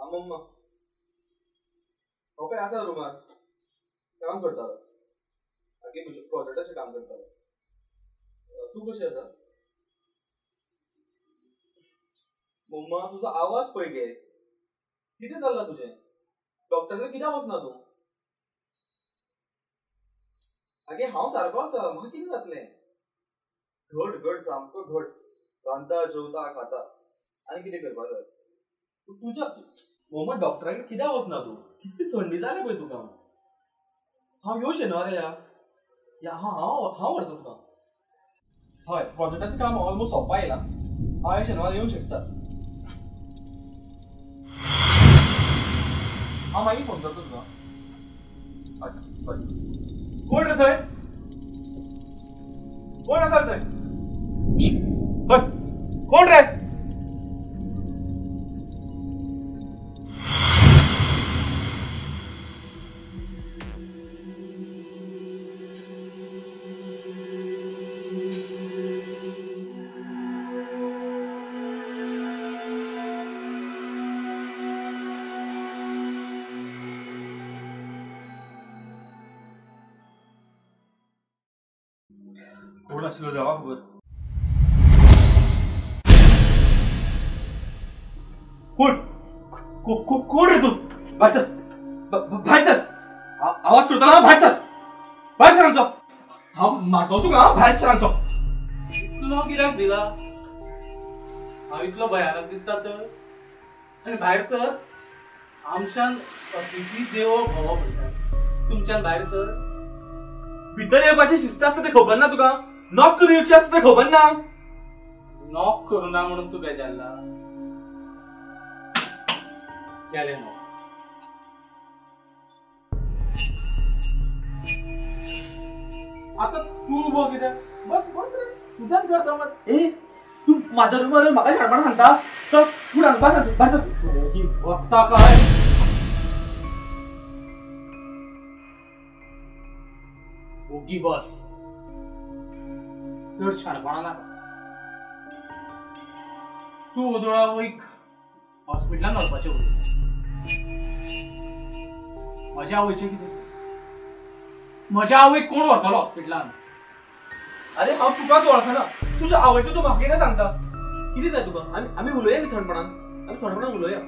मम्मा हांव पळय आसा रुमार काम करतालो, आगे म्हज्या प्रोजेक्टाचें काम करतालो. तूं कशें आसा? मम्मा तुजो आवाज पळय गे, कितें चल्लां तुजें? डॉक्टराक कित्याक वचना तूं? आगे हांव सारको आसा, म्हाका कितें जातलें? घट घट सामको घट, रांदता जेवता खाता, आनी कितें करपा जाय? तुज्या मम्मा डॉक्टराक कित्याक वचना तूं? कितली थंडी जाल्या पळय तुका. हांव यो शेनवारा या या हांव हांव व्हरता तुका. हय, प्रोजेक्टाचें काम ऑलमोस्ट सोंपा येयलां, हांव ह्या शेनवारा येवंक शकता. हांव मागीर फोन करता तुका. हय हय. कोण रे थंय? कोण आसा थंय? हय कोण रे? कोण आशिल्लो देवा खबर. कोण कोण रे तूं? भायर सर, भायर सर, आवाज करतलो. भायर सर, भायर सर आमचो. हांव मारतलो तुका, भायर सर आमचो. इतलो कित्याक दिला? हांव इतलो भयानक दिसता तर? आनी भायर सर, आमच्यान अतिथी देवो भव म्हणटात, तुमच्यान भायर सर. भितर येवपाची शिस्त आसता तें खबर ना तुका? नॉक करून येवची आसता तें खबर ना? नॉक करूं ना म्हणून तूं बेजारला? गेलें नॉक. आतां तूं उबो कित्याक? बस बस रे, तुज्याच घर समज. ए तूं म्हाज्या रुमार येवन म्हाका शाणपणां सांगता? चल उठ हांगा, भायर भायर सर. बसता काय? ओगी बस, चड शाणपणां नाका. तूं ओदोळा वयक हॉस्पिटलान व्हरपाचें उरलें. म्हज्या आवयचें कितें? म्हज्या आवयक कोण व्हरतलो हॉस्पिटलान? अरे हांव तुकाच वळखना, तुज्या आवयचें तूं म्हाका कितें सांगता? कितें जाय तुका? आमी उलोवया न्ही थंडपणान, आमी थंडपणान उलोवया.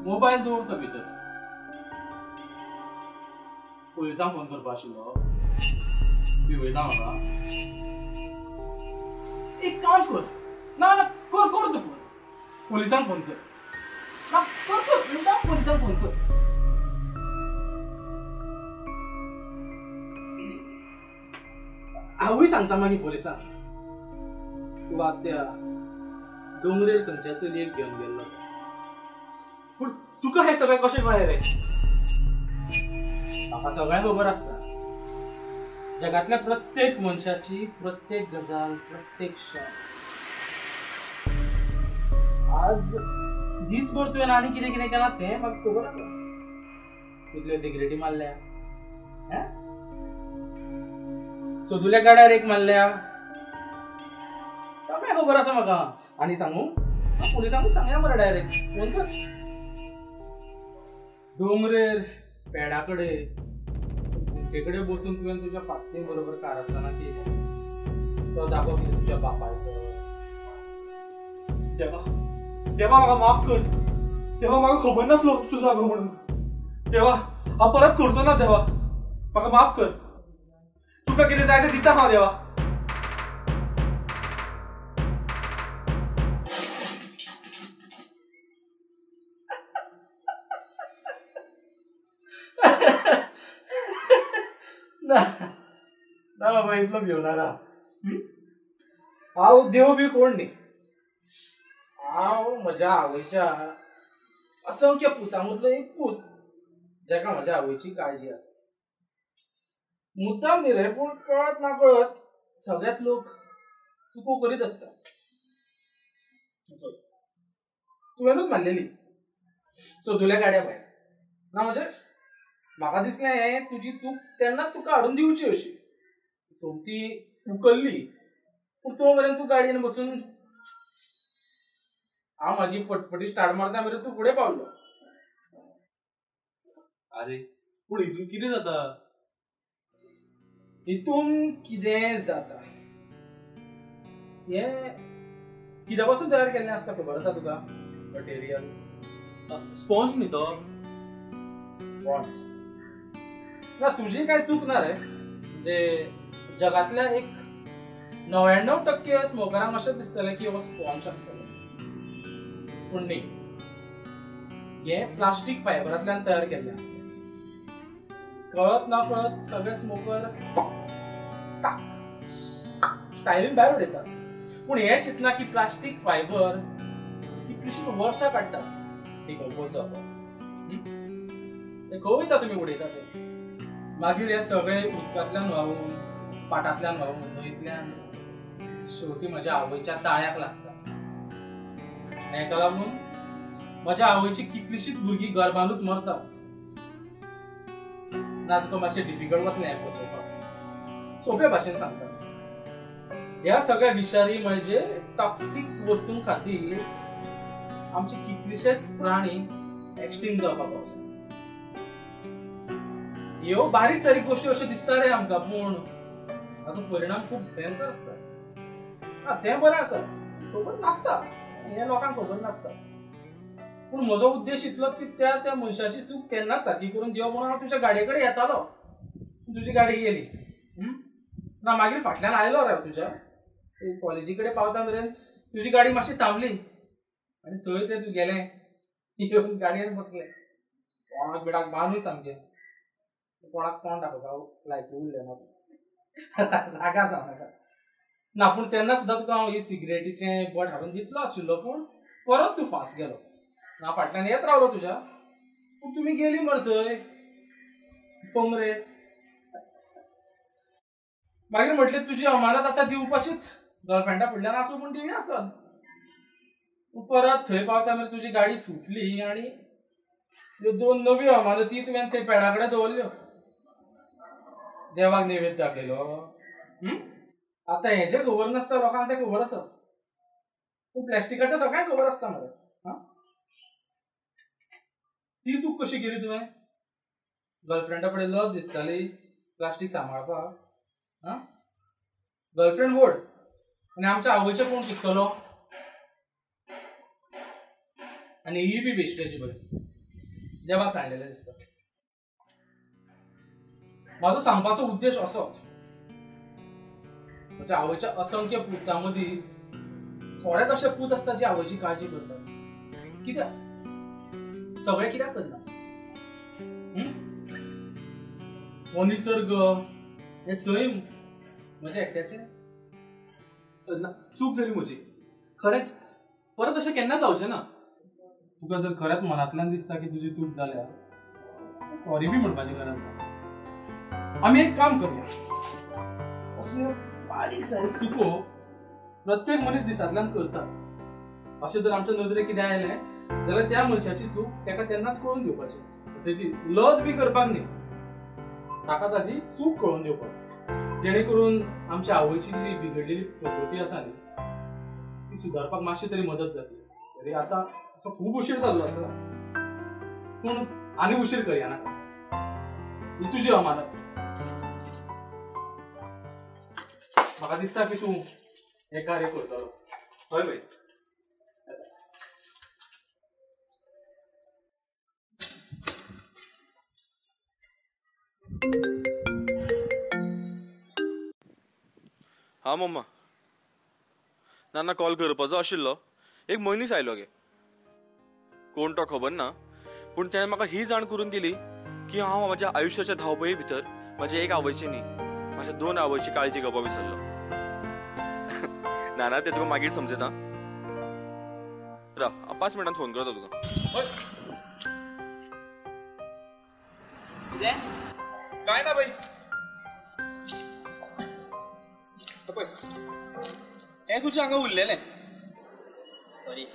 मोबायल दवरता भितर. पुलिसांक फोन करपा आशिल्लो, भिवयता म्हाका. एक काम कर, ना ना कर कर तूं फोन, पुलिसांक फोन कर. ना कर कर मुद्दाम पुलिसांक फोन कर. हांवूय सांगता मागीर पुलिसांक, तूं वाचत्या दोंगरेर खंयच्या चलयेक घेवन गेल्लो. पूण तुका हें सगळें कशें कळ्ळें रे? म्हाका सगळें खबर आसता. जगांतल्या प्रत्येक मनशाची प्रत्येक गजाल, प्रत्येक क्षण. आज दीसभर तुवें आनी कितें कितें केलां तें म्हाका खबर आसा. कितल्यो सिगरेटी मारल्या, सदुल्या गाड्यार एक मारल्या, सगळें खबर आसा म्हाका. आनी सांगू, पुलिसांकूच सांगया मरे डायरेक्ट फोन कर. दोंगरेर पेडा कडेन घुमटे कडेन बसून तुवें तुज्या फास्टी बरोबर कारस्थाना केली. तो दाखो कितें तुज्या बापायचो. देवा देवा म्हाका माफ कर. देवा म्हाका खबर नासलो तुजो जागो म्हणून. देवा हांव परत करचो ना. देवा म्हाका माफ कर. तुका कितें जाय तें दिता हांव देवा. ना ना बाबा, इतलो भिवनाका. हांव देव बी कोण न्ही. हांव म्हज्या आवयच्या असंख्य पुतां मदलो एक पूत, जाका म्हज्या आवयची काळजी आसा. मुद्दाम न्ही रे, पूण कळत ना कळत सगळ्यात लोक चुको करीत आसता. तुवेंनूच मारलेली सदुल्या गाड्या भायर. ना म्हणजे म्हाका दिसलें तुजी चूक तेन्नाच तुका हाडून दिवची अशी. सोमती उखल्ली, पूण तो मेरेन तूं गाडयेन बसून हांव म्हाजी फटफटी स्टार्ट मारता मेरेन तूं फुडें पावलो. अरे पूण हितून कितें जाता? हितून कितें जाता हें कित्या पासून तयार केल्लें आसता खबर आसा तुका? मटेरियल स्पॉन्ज न्ही तो? स्पॉन्ज ना, तुजी काय चूक ना रे. म्हणजे जगांतल्या एक 99% स्मोकरांक अशें दिसतलें की हो स्पॉन्ज आसतलो, पूण न्ही, हें प्लास्टीक फायबरांतल्यान तयार केल्लें आसता. कळत ना कळत सगळे स्मोकर स्टायलीन भायर उडयतात, पूण हें चिंतना की प्लास्टीक फायबर कितलीशीं वर्सां काडटात डिकम्पोज जावपाक. तें खंय वयता तुमी उडयता तें? मागीर हे सगळे उदकांतल्यान व्हांवून, पाटांतल्यान व्हांवून, न्हंयतल्यान शेवटी म्हज्या आवयच्या ताळ्याक लागता. आनी हेका लागून म्हज्या आवयची कितलीशीच भुरगीं गर्भानूच मरतात. ना तुका मातशें डिफिकल्ट वतलें हें पळोवपाक, सोंपे भाशेन सांगता. ह्या सगळ्या विशारी म्हणजे टॉक्सीक वस्तूं खातीर आमचे कितलेशेच प्राणी एक्सटिंक्ट जावपाक पावले. ह्यो बारीक सारीक गोश्टी अश्यो दिसता रे आमकां, पूण ताचो परिणाम खूब भयंकर आसता. हा तें बरें आसा, खबर नासता, हें लोकांक खबर नासता. पूण म्हजो उद्देश इतलो की त्या त्या मनशाची चूक केन्नाच सारकी करून दिवप म्हणून हांव तुज्या गाडये कडेन येतालो, तुजी गाडी गेली ना, मागीर फाटल्यान आयलो रे तुज्या कॉलेजी कडेन पावता मेरेन तुजी गाडी मातशी थांबली आनी थंय ते तूं गेलें, येवन गाडयेन बसलें, कोणाक बिडाक बांदून सामकें, कोणाक तोंड दाखोवपाक लायकी उरलें ना, रागा जावं नाका ना. पूण तेन्ना सुद्दां तुका हांव ही सिगरेटीचें बट हाडून दितलो आशिल्लो, पूण परत तूं फास्ट गेलो ना, फाटल्यान येत रावलो तुज्या, पूण तुमी गेली मरे थंय कोंगरे. मागीर म्हटलें तुजी अमानत आतां दिवपाचीच, गर्लफ्रेंडा फुडल्यान आसूं पूण दिवया चल. परत थंय पावता मेरेन तुजी गाडी सुटली आनी ह्यो दोन नव्यो अमानती तुवें थंय पेडा कडेन दवरल्यो, देवाक नैवेद्य दाखयलो. आतां हें जें खबर नासता लोकांक तें खबर आसा, पूण प्लास्टिकाचें सगळ्यांक खबर आसता मरे. आं, ती चूक कशी केली तुवें? गर्लफ्रेंडा फुडें लज दिसताली प्लास्टीक सांबाळपाक. आं, गर्लफ्रेंड व्हड आनी आमच्या आवयचें कोण चिंततलो? आनी ही बी बेश्टेची पळय देवाक सांडलेलें दिसता. म्हाजो सांगपाचो उद्देश असोच, म्हज्या आवयच्या असंख्य पुतां मदीं थोडेच अशे पूत आसता जे आवयची काळजी करतात. कित्याक सगळे कित्याक करना? हो निसर्ग, हें सैम म्हज्या एकट्याचें. चूक जाली म्हजी, खरेंच परत अशें केन्ना जावचें ना. तुका जर खरेंच मनांतल्यान दिसता की तुजी चूक जाल्या, सॉरी बी म्हणपाची गरज ना. आमी एक काम करुया, असल्यो बारीक सारीक चुको प्रत्येक मनीस दिसांतल्यान करता. अशें जर आमच्या नदरेक कितें आयलें जाल्यार त्या मनशाची चूक ताका तेन्नाच कळून दिवपाची, तेजी लज बी करपाक न्ही, ताका ताजी चूक कळोवन दिवपाक, जेणे करून आमच्या आवयची जी बिगडलेली प्रकृती आसा न्ही ती सुदारपाक मातशी तरी मदत जातली. तरी आतां असो खूब उशीर जाल्लो आसा, पूण आनी उशीर करया नाका. ही तुजी अमानत. म्हाका दिसता की तूं हें कार्य करतलो. हय भाई. हा मम्मा, ना ना कॉल करपाचो आशिल्लो, एक मनीस आयलो गे, कोण तो खबर ना, पूण तेणें म्हाका ही जाण करून दिली की हांव म्हज्या आयुश्याच्या धांवपळी भितर म्हज्या एक आवयची न्ही, म्हज्या दोन आवयची काळजी घेवपाक विसरलो. ना ना तें तुका मागीर समजता. राव, हांव 5 मिनटान फोन करता तुका. कितें? काय ना बाई, पळय हें तुजें हांगा उरलेलें. सॉरी.